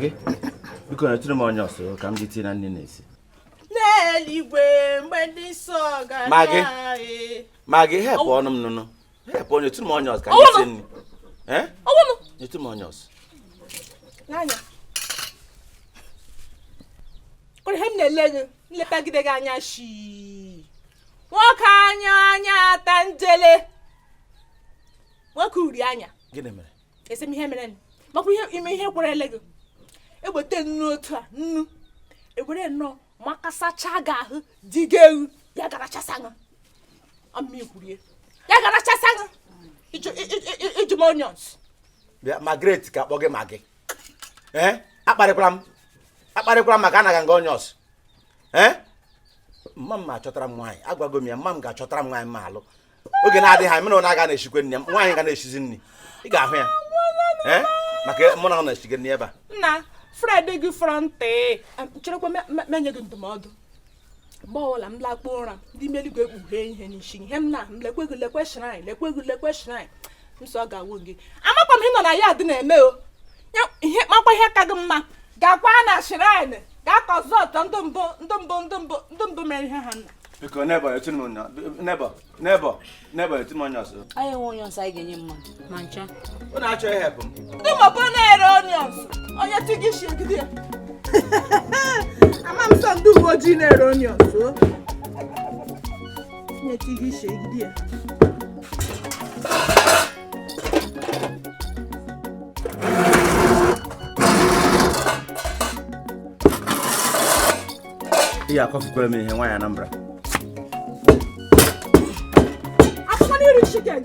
Maggi, biko nyetụrụ m onions ka m ji tinye na nri na-esi. N'eluigwe mgbe ndị nsọ ga Maggi. Maggi, hepụ ọnụ m nụnụ. Hepụ onye tụrụ m onions ka m ji tie nri. Eh? Ọwụnụ. Nyetụ m onions. N'anya. Kwere ihe m na-ele gị, nletagide gị anya shii. Nwoke anya anya ata njele. Nwoke uri anya. Gịnị mere? Esi m ihe mere makwa ihe ime ihe kwere ele gị. Egbete nnu otu a, nnu. Ewere nnọọ makasacha gị ahụ dị gị ewu ya gara chasa gị. Amma ikwurie. Ya gara chasa gị. Iju m onions. Bịa, Margaret ka akpọ gị Maggi. Eh? Akparịkwara m. Akparịkwara m maka anaghị nga onions. Eh? Mma m achọtara m nwaanyị. Agwago m ya, mma m ga-achọtara m nwaanyị ma alụ. Oge na-adịghị anya, mụ na ọ na-aga na-eshikwe nri ya. Nwaanyị ga na-eshizi nri. Ị ga-ahụ ya. Eh? Maka mụ na ọ na-eshige nri ebe a. Nna, Fred gị frọntị. Cherekwa menye gị ndụmọdụ. Mgbe ọbụla m lakpuo ụra, ndị meligwe ekpughe ihe n'isi. Ihe m na m lekwe gị lekwe shrine, lekwe gị lekwe shrine. M sọ ga-awụ gị. Amakwa m ihe nọ na ya dị na-eme o. Ihe makwa ihe ka gị mma. Gakwa na shrine. Gaa kọzọt ndị mbụ ndị mbụ ndị mbụ ndị mbụ mere ihe ha nna. Biko neighbor, etu m neighbor, neighbor, neighbor, etu m onions. Anyị enwe onions anyị ga-enye mmadụ ma ncha. Ọ na-achọ ihepụ m. Ndị mọbụ na-ere onions. Onye ti gị shi egide ya. Ama m sọ ndị uwe ojii na-ere onions o. Onye ti gị shi egide ya. Ị ga-akọfukwere m ihe nwaanyị Anambra. Akwụkwọ n'iri chicken.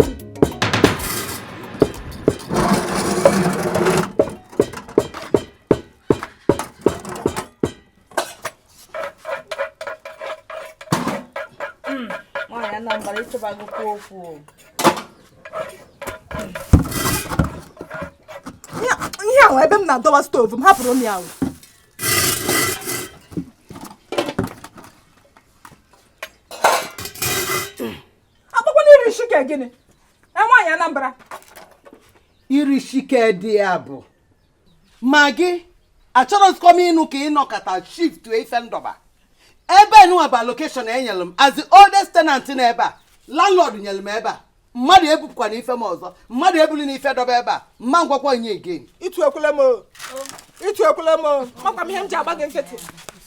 Nwaanyị Anambra ịchọbagokwa okwu. Ihe ahụ ebe m na-adọwa stovu m hapụrụ m ya ahụ. Akwụkwọ n'iri shike gịnị? Nwaanyị Anambra. Iri shike dị ya bụ Maggi, achọrọzikwa m ịnụ ka ịnọkọta shift ife ndọba. Ebe nwa bụ allocation enyere m as the oldest tenant na ebe a. Landlord nyere m ebe a. Mmadụ ebupụkwana ife m ọzọ. Mmadụ ebuli na ife dọba ebe a. Mma ngwakwa nye again. Itu ekwele m o. Itu ekwele m o. Amakwa m ihe m ji agba gị nkịtị.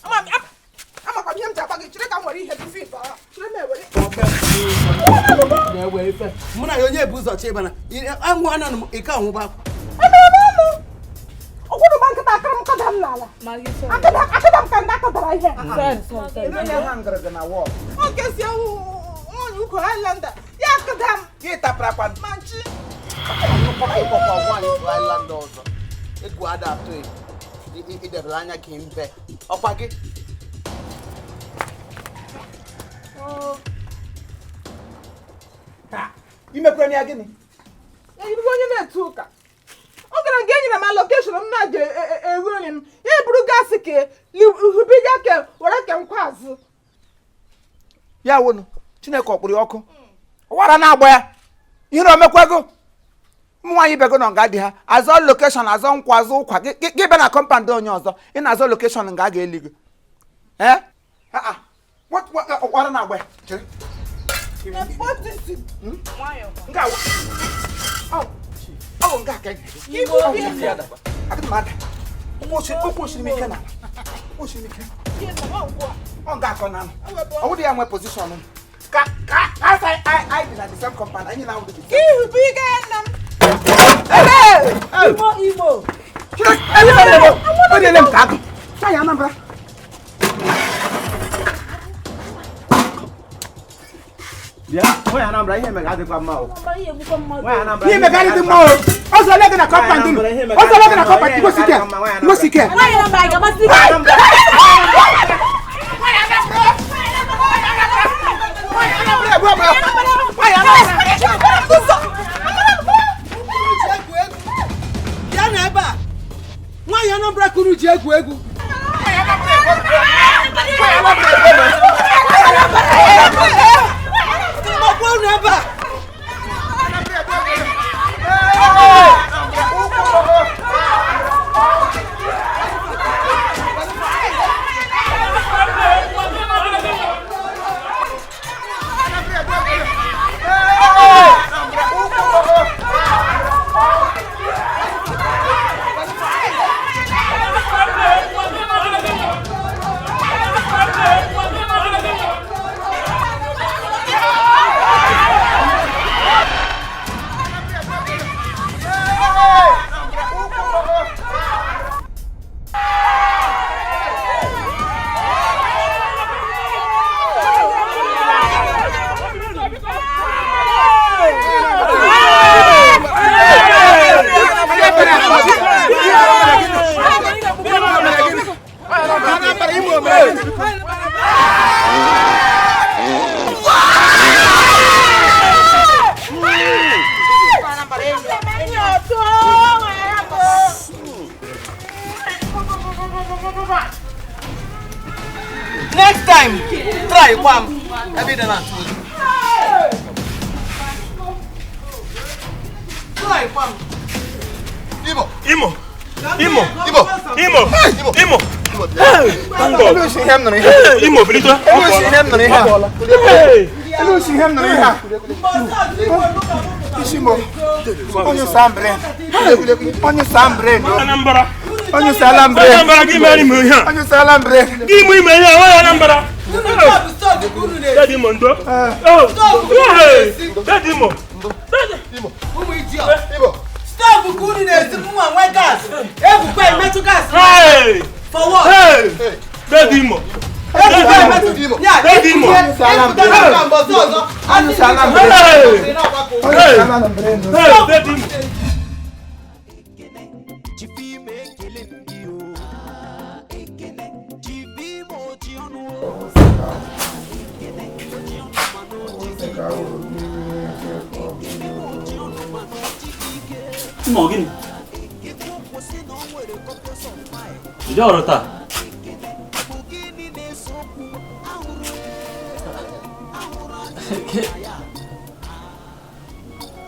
Amakwa m ihe m ji agba gị. Chere ka m were ihe tufu ife ọha. Chere m ewere. Na-ewe ife. Mụ na ya onye bụ ụzọ chịbana. Anwụ anọ m ike anwụba. Emere m ọnụ. Ụkwụrụ gba nkịta akara m kọda m n'ala. Akada m ka ndị akọdara ihe. Oke si ewu nwaanyị ukwu Highlander. Ya akada m. Gị tapụrụ akwa. Ma nchi. Ịkpọkwa nwaanyị ukwu Highlander ọzọ. Egwu ada atụ idebere anya ka mbe. Ọkwa gị. Imekwere ya gịnị? Eyirigo onye na-etu ụka. Ọ gara nga enyere m allocation m na-aga eru nri m. Ya eburu gaasị ka hubiga ka were ke nkwa azụ. Ya wụnụ, Chineke ọkpụrụ ya ọkụ. Ụwara na-agba ya. Ihere omekwego. Ụmụ nwaanyị ibego nọ nga di ha. Azọ location, azọ nkwa, azọ ụkwa. Gị bịa na compound onye ọzọ. Ị na-azọ location nga a ga-eli gị. Eh? Ụwara na-agba ya. Chere. Nga ọ nga ka ụkwụ siri m ike n'ala. Ụkwụ siri m ike. Ọ nga akọ n'ala. Ọ wụdị ya nwe position m. Ka ka I dị na the same compound. Anyị na-awụ dị. Ihu bụ ike ya nna m. Imo Imo. O riele m ka agụ. Nwaanyị Anambra. Bịa, nwaanyị Anambra ihe mega adịkwa mma o. Ihe mega adịghị mma o. Ọzọ ole gị na compound unu. Ọzọ ole gị na compound Igbo sike. Igbo sike. Nwaanyị Anambra ga-amasị gị. Bịa na ebe a. Nwaanyị Anambra kuru ji egwu egwu. Ọkwa unu ebe a. Ebe ị dị na-atụ egwu. Imo. Imo. Imo. Imo. Imo. Imo. Elu osi ihe m nụrụ ihe a. Imo bilite. Elu osi ihe m nụrụ ihe a. Elu osi ihe m nụrụ ihe a. Isi mo. Onye sambre. Onye sambre. Anambra. Onye salambre. Anambra gị mere ime ihe a. Onye salambre. Gị ime ime ihe a nwaanyị Anambra. Daddy Imo ndo. Oh. Daddy Imo. Imo. Ụmụ iji Imo. Stoovu ka unu na-esi nwa nwe gas. Egwukwa emetụ gas. Hey. For what? Hey. Daddy Imo. Egwukwa emetụ. Imo. Ya, Daddy Imo. ekwutara ka mbọsị ọzọ. Onye salambre. Hey. Onye salambre. Hey, Daddy Imo. Mma ọ gịnị? Ị ọrụ taa?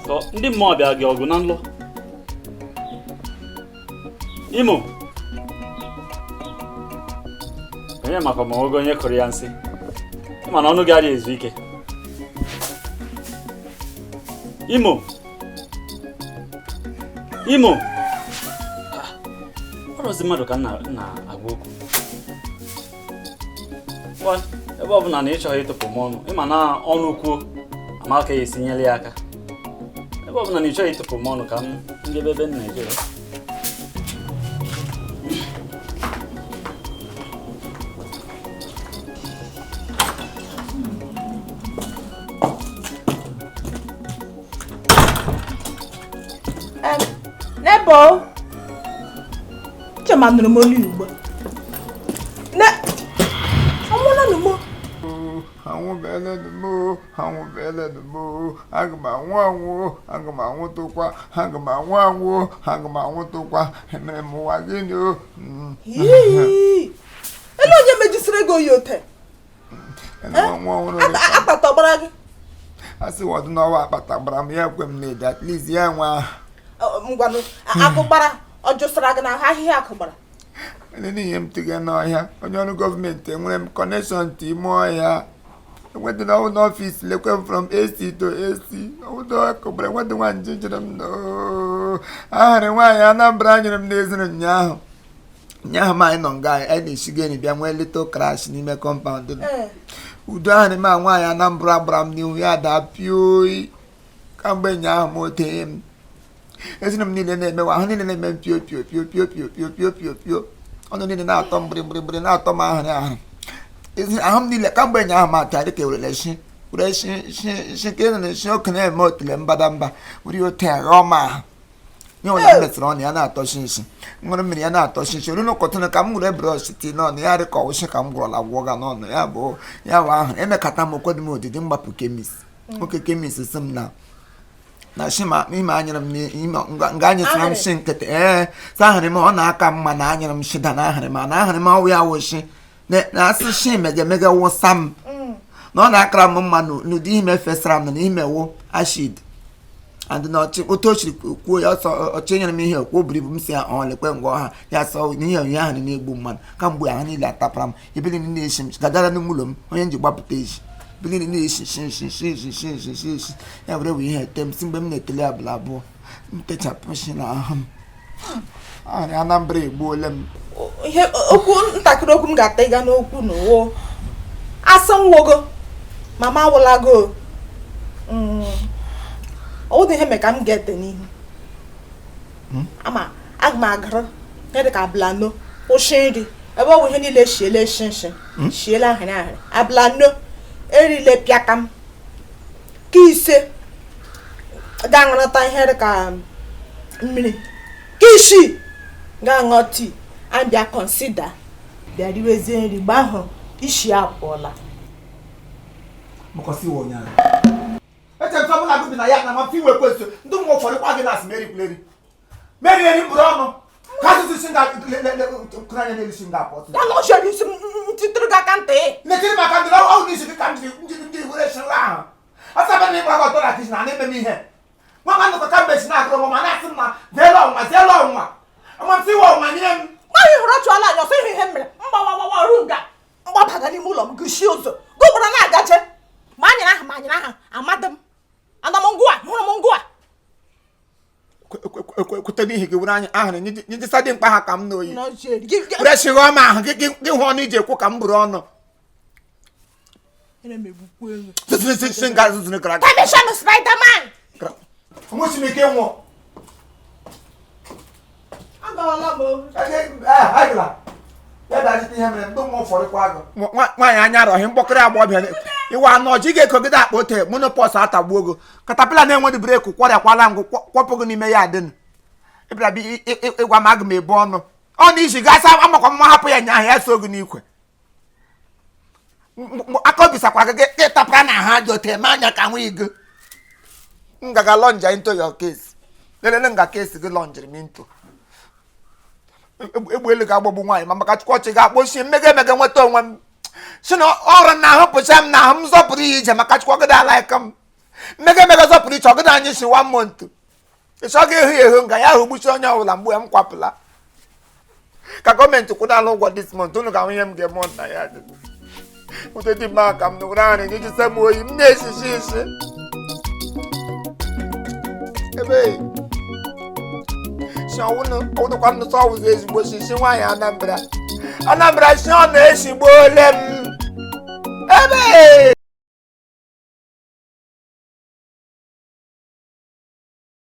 Sọ ndị mmụọ bịara gị ọgụ na nlọ. Imo. Onye maka ma ogo onye kụrụ ya nsị. Ị ma na ọnụ gị adịghị ezu ike. Imo. Imo. Ọrụzi mmadụ ka m na-agwa okwu. Ngwa, ebe ọ bụla na ị chọghị ịtụpụ m ọnụ, ịma na ọnụ kwuo ama aka ya esinyela ya aka. Ebe ọ bụla na ị chọghị ịtụpụ m ọnụ ka m njebe ebe m na-eje. Nebo, Chema nụrụ m olu ugbu a. Ne, ọnwụla nụ m. Anwụbeela m o, anwụbeela m o, aga m anwụ anwụ, aga m anwụtụkwa, aga m anwụ anwụ, aga m anwụtụkwa, emere m ụwa gịnị o? Yii. Ele onye mejisiri gị oyi ote? Akpata ọgbara gị? A sị wọdụ n'ọwa akpata gbara m ya ekwe m na-ede at least ya nwe ahụ. Ngwanụ, akụ gbara, ọ jụsara gị n'ahụ ahịhịa akụ gbara. Ele n'ihe m tụga n'ọhịa, onye ọrụ gọọmenti enwere m kọnekshọn tụ ime ọhịa. Enwedị n'ọwụ n'ọfịs lekwe m from AC to AC. Ọwụdọ akụgbara enwedị nwa nje jere m n'oo. Ahụrụ nwaanyị Anambra nyere m n'eziri ụnyaahụ. Ụnyaahụ m anyị nọ nga anyị na-esigo enyi bịa nwee little crash n'ime kọmpaụnd m. Udo ahụrụ m a nwaanyị Anambra gbara m n'ihu ya daa pịa oyi. Kamgbe ụnyaahụ m otee m. Ezinụlọ m niile na-emewa ahụ niile na-eme m pio pio pio pio pio pio pio pio pio. Ọnụ niile na-atọ m gbịrịgbịrị na-atọ m ahụrụ ahụ. Ahụ m niile kamgbe ụnyaahụ m atụ dị ka ewere shi were shi shi shi ka e nere shi oke na-eme otele mbadamba were ote aghọ m ahụ. Nye ụlọ m metụrụ ọnụ ya na-atọ shi nshi ṅụrụ mmiri ya na-atọ shi nshi olu n'ụkọtụnụ ka m were brọsh tii n'ọnụ ya dị ka ọwụshi ka m gwọrọla gwọ ga n'ọnụ ya bụ ya bụ ahụ emekata m okwe dị m odidi mgbapụ kemis nwoke kemis sị m na na shima ime anyere m n'ime nga anyesara m shi nkịtị ee sa ahụrụ m ọ na-aka mma na anyere m shida na ahụrụ m na ahụrụ m ọwụ ya wụ shi na asị shi megemege wụsa m na ọ na-akara m mma n'ụdị ime fesara m na ime wụ ashid and na ọchị otu o siri kwuo ya ọsọ ọchị nyere m ihe okwu buru ibu m si ya ọ lekwe ngwa ọha ya sọ n'ihe onyinye ahụ na-egbu mmadụ kamgbe ahụ niile atapara m ebe niile na-eshi m gadara n'ụlọ m onye m ji gbapụta eji ebe niile na-eshi shi shi shi shi shi shi shi shi ya were wee ihe ete m si mgbe m na-etele abụla abụọ m techapụ shi na ahụ m ahụrụ Anambra egbuole m. Ihe okwu ntakịrị okwu m ga-ata ịga n'okwu n'ụwo asị nwogo mama awụlago ọ dị ihe mee ka m ga-ete n'ihu ama aga m agara ihe dị ka ablano kwụsị nri ebe ọ bụ ihe niile shiele shi nshi shiele ahịrị ahịrị ablano erile pịaka m ka ise ga-aṅụrịta ihe dị ka mmiri ka isii ga-aṅụ tii and bịa consider bịa riwezie nri mgbe ahụ isi apụọla. Mkọsi wụ ụnyaahụ. Eche m sọ mụ na gị bi na ya na ma mfe iwe kwesị ndị ụmụ ụfọdụ kwa gị na-asị meri kwuleri meri eri mkpụrụ ọnụ ka asụsụ si nga kụrụ anya n'elu si nga apụ ọtụ. Ya na ọ chọrọ isi m ntịtịrị gị aka ntị. Netiri maka ndị ọwụ n'isi gị ka m jiri ndị were shịla ahụ. Asaba na ịgba ọtọ na kichin na na-eme m ihe. Nwa nwa nnukwu ka mbe si na-agụrụ nwa ma na-asị m na zeelu ọnwụnwa zeelu ọnwụnwa. Ama m sị iwe ọnwụnwa nye m. Nwaanyị hụrụ otu ala anya ọsọ ihe ihe mere mgbawawawa ru nga mgbabaga n'ime ụlọ m gụchie ụzọ gụgbara na-agaje ma anyịrị aha ma anyịrị aha amadị m ana m ngwa hụrụ m ngwa Ekwute n'ihi gị were anya ahụrụ nyejisa dị mkpa ha ka m n'oyi. Were shịghọ m ahụ gị hụ ọnụ iji ekwu ka m buru ọnụ. Permission, Spider-Man! Enweghị m ike ịnwụ. Agawala m o. Nwaanyị anya arọghị mkpọkịrị agbọbịa iwe anụ ọjị ga-ekogide akpa ote monopọs atagbuo go katapila na-enweghị breki kwọrịakwala ngụ kwọpụ gị n'ime ya adịnụ ịbịara bịa ịgwa m aga m ebu ọnụ ọnụ isi gasị amakwa mma hapụ ya nya ahụ ya so gị n'ikwe aka obi sakwara gị ka ịtapara na ahụ aja ote eme anya ka nwa igo m gaga lọnja into your case lelele nga case gị lọnjiri m into egbe elu ga-agbagbu nwaanyị ma maka chukwu ọchị ga-akpọchi mmega emega nweta onwe m si na ọrụ na ahụ pụcha m na ahụ m zọpụrụ ya ije maka chukwu ọgịda ala aka m mmega emega zọpụrụ iche ọgịda anyị si one month ịchọ ga ehu ehu nga ya ahụ gbuchi onye ọbụla mgbe m kwapụla ka gọọmenti kwụdala ụgwọ this month unu ga-ahụ ihe m ga-eme na ya dị ute dị mma ka m nụrụ arị gị jise m oyi m na-esisi isi ebe si ọwụnụkwa nnụsọ ọwụzụ ezigbo sisi nwaanyị Anambra Anambra si ọ na-esigbo ole m ebe.